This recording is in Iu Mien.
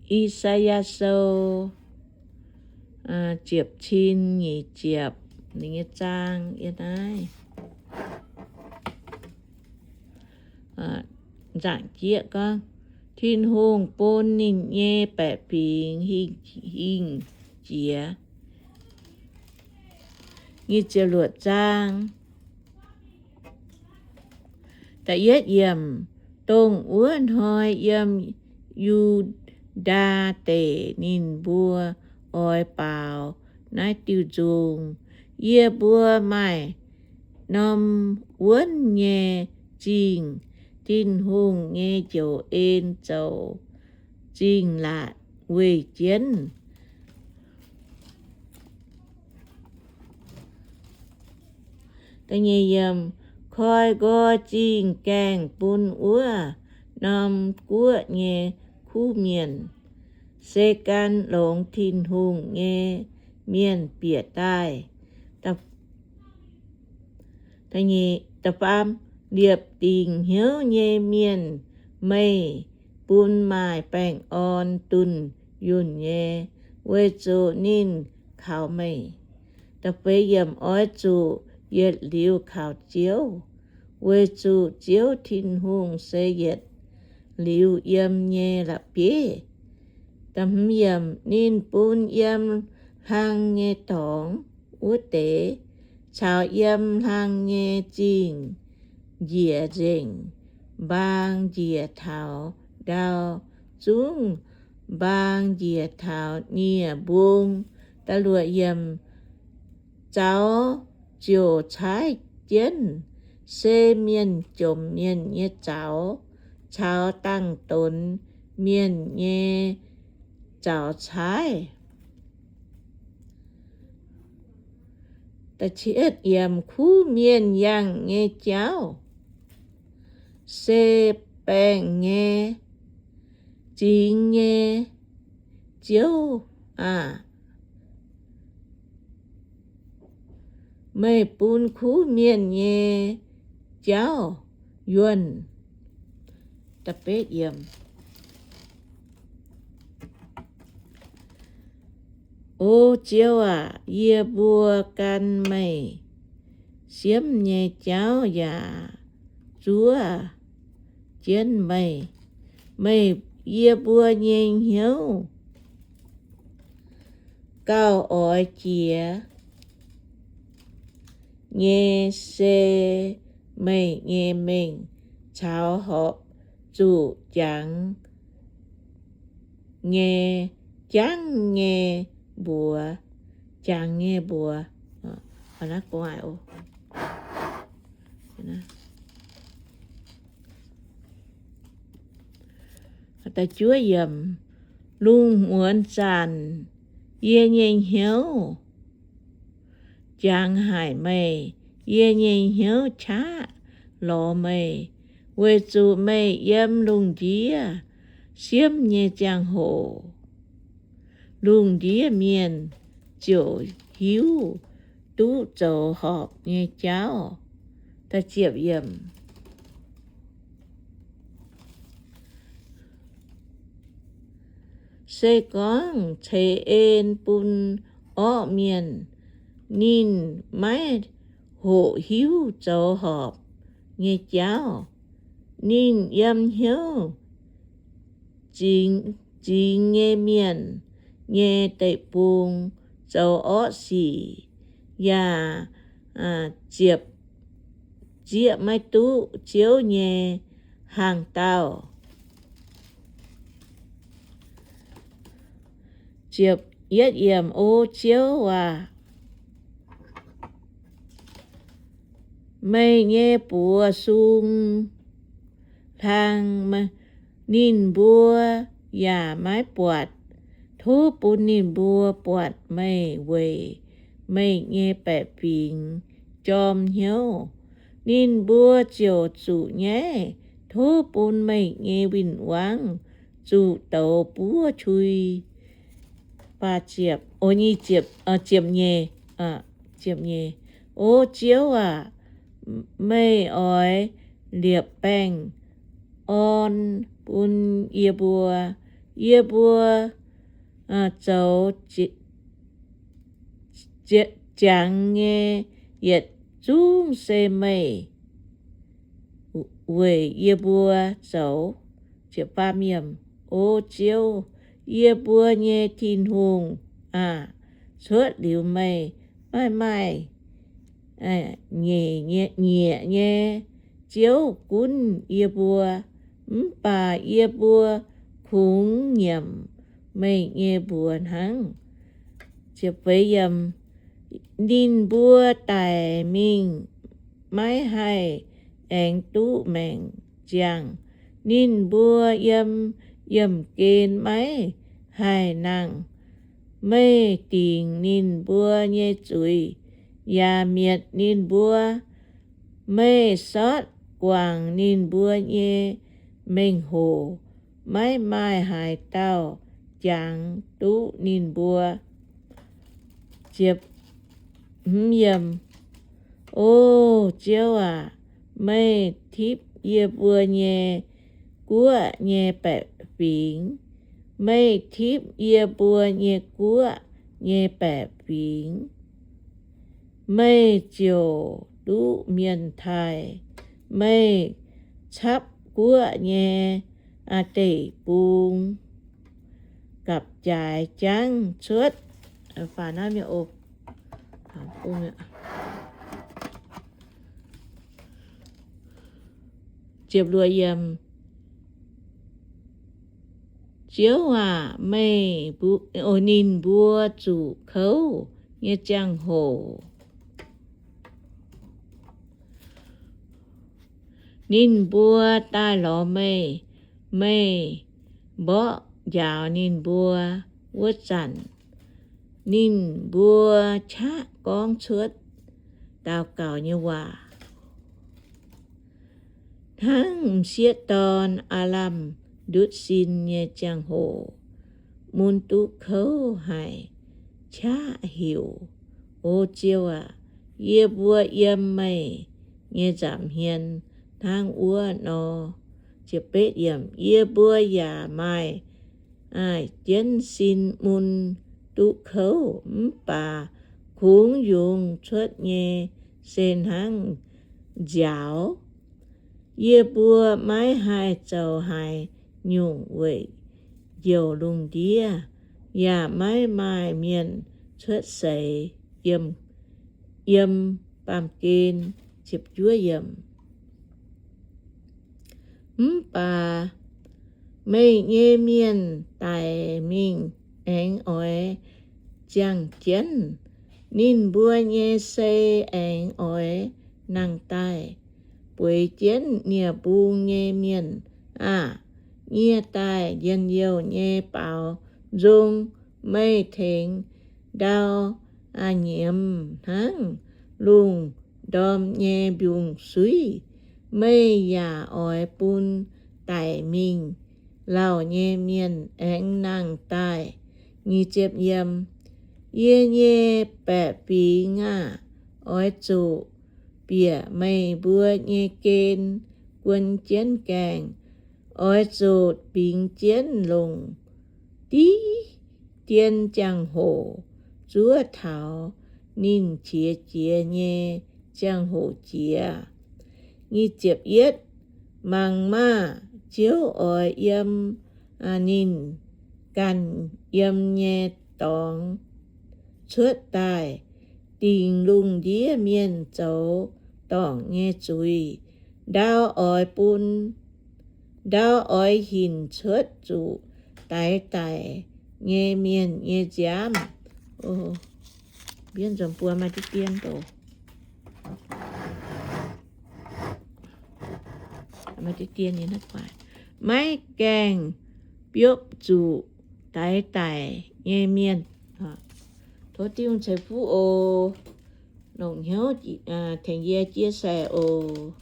I^saa^yaa Sou ziepc cin nyic ziepc, ninh nyei zaang yiem naaiv. Nzaangc jieqv gorngv, Tin-Hungh bun ninh nyei baeqc fingx hingh jiex. Nyic ziepc luoqc zaang. Da'yietv yiemc, dongh wuov hnoi yiem Yu^ndaa Deic ninh mbuo oix baaux naaiv diuh nzung, Yie mbuo maaih norm wuonv nyei zingh, Tin-Hungh nyei njoux en zoux zingh laatc weih jienv. Koi nqoi zingh gaengh bun wuov norm guoqv nyei kuv mienh, se gan longx Tin-Hungh nyei mienh bieqc daaih. Da'faam, liepc dingc hnyouv nyei mienh, meih bun maaih baengh orn dunh yunh nyei, weic zuqc ninh kaux meih. Da'feix yiemc, oix zuqc yietc liuz kaux Ziouv, weic zuqc Ziouv Tin-Hungh se yietc liuz yiem nyei la'bieiv. Da'hmz yiemc, ninh bun yiem hlang nyei dorngx wuov deix caux yiem hlang nyei zingh njiec nzengc, mbaang njiec taux ndau zungv, mbaang njiec taux nie-mbung. Da'luoqc yiemc, zaux ziouc caaiv jienv, se mienh jomc mienh nyei zaux caux dangh donx mienh nyei zaux caaiv. Da'cietv yiemc, kuv mienh yangh nyei jauv se baengh nyei zingx nyei Ziouv aah! Meih bun kuv mienh nyei jauv yuonh. O Ziouv aac, yie mbuo gan meih siemv nyei jauv yaac zuov jienv meih. Meih, yie mbuo nyei hnyouv gauh oix jiex nyei se meih nyei mengh caux horpc zuqc jangx nyei, jangv nyei mbuox, jangx nyei mbuox. Lungh muonz zanc yie nyei hnyouv jangx haic meih, yie nyei hnyouv qaqv lorz meih, weic zuqc meih yiem lungh ndiev siemv nyei ziangh hoc, lungh ndiev mienh ziouc hiuv duqv zoux horpc nyei jauv. Se gorngv ceix en bun orqv mienh, ninh maiv hoqc hiuv zoux horpc nyei jauv. Ninh yiem hnyouv zingx nyei mienh nyei deic-bung zoux orqv sic, yaac ziepc zieqv maiv duqv Ziouv nyei hnaangx-daauh. O Ziouv aac, meih nyei buoz sung hlang, ninh mbuo yaac maiv buatc. Tov bun ninh mbuo buatc meih weic meih nyei baeqc fingx jorm hnyouv, ninh mbuo ziouc zuqc nyaiv. Tov bun meih nyei win-wangv zuqc douz buov qui. Ziepc nyeic, ziepc nyeic. O Ziouv aac, meih oix liepc baengh orn bun yie mbuo, Yie mbuo zoux jangx nyei yietc zungv se meih weic yie mbuo zoux. O Ziouv, yie mbuo nyei Tin-Hungh aah! Cuotv liuz meih maiv maaih nyeic nyei, nyeic nyei ziouv gunv yie mbuo, mv baac yie mbuo kungx nyiemc meih nyei mbuox hnangv. Ninh mbuo daic mingh maiv haih aengx duqv maengc ziangh. Ninh mbuo yiem yiemh gen maiv haih nangh. Meih dingc ninh mbuo nyei zuiz yaac mietc ninh mbuo. Meih sortv guangc ninh mbuo nyei mengh hoc, maiv maaih haaix dauh jangx duqv ninh mbuo. O Ziouv aac, meih tipv yie mbuo nyei guoqv nyei baeqc fingx. Meih tipv yie mbuo nyei guoqv nyei baeqc fingx, meih ziouc duqv mienh taaih. Meih capv guoqv nyei deic-bung gapv-jaaix jangv cuotv. Ziouv aac, meih, ninh mbuo zuqc kouv nyei ziangh hoc, ninh mbuo daaih lorz meih. Meih mborqv njaaux ninh mbuo wuov zanc, ninh mbuo qaqv gorngv cuotv daux gaux nyei waac, hnangv m'sieqv dorn aav lamh ndutv sin nyei ziangh hoc, mun duqv kouv haic, qaqv heuc. O Ziouv aac, yie mbuo yiem meih nyei nza'hmien hnangv wuov nor. Yie mbuo yaac maaih jienv sin mun duqv kouv, mv baac kungx yungz cuotv nyei se hnangv nziaaux. Yie mbuo maiv haih zoux haaix nyungc weic njoux lungh ndiev, yaac maiv maaih mienh cuotv seix yiem baamh gen. Mv baac meih nyei mienh daic mingh aengx oix ziangh jienv. Ninh mbuo nyei sei aengx oix nangh daaih. Bueix jienv nie-mbung nyei mienh aah! Nyie daaih njien-youh nyei baaux nzung, meih tengx ndau nyiemz hnangv lungh ndorm nyei mbiungc-suiv. Meih yaac oix bun daic mingh lauh nyei mienh aengx nangh daaih. Yie nyei baeqc fingx aah! Oix zuqc bieqc meih mbuo nyei gen guon jienv gaengh. Oix zuqc bingx jienv longc div dien ziangh hoc zuov taux ninh qiex jiez nyei ziangh hoc jiex. Mangc maah! Ziouv oix yiem ninh ganh yiem nyei dorngx cuotv daaih, dingc lungh ndiev mienh zoux dorngc nyei zuiz. Ndau oix bun, ndau oix hinc cuotv zuqc daix daic nyei mienh nyei nziaamv. Mbienv nzunc buo maaih diqv dien doqc. Maiv gaengh biopv zuqc daix daic nyei mienh. Tov Tin-Hungh ceix fuqv oc. Longc hnyouv tengx yie chia sẻ oc.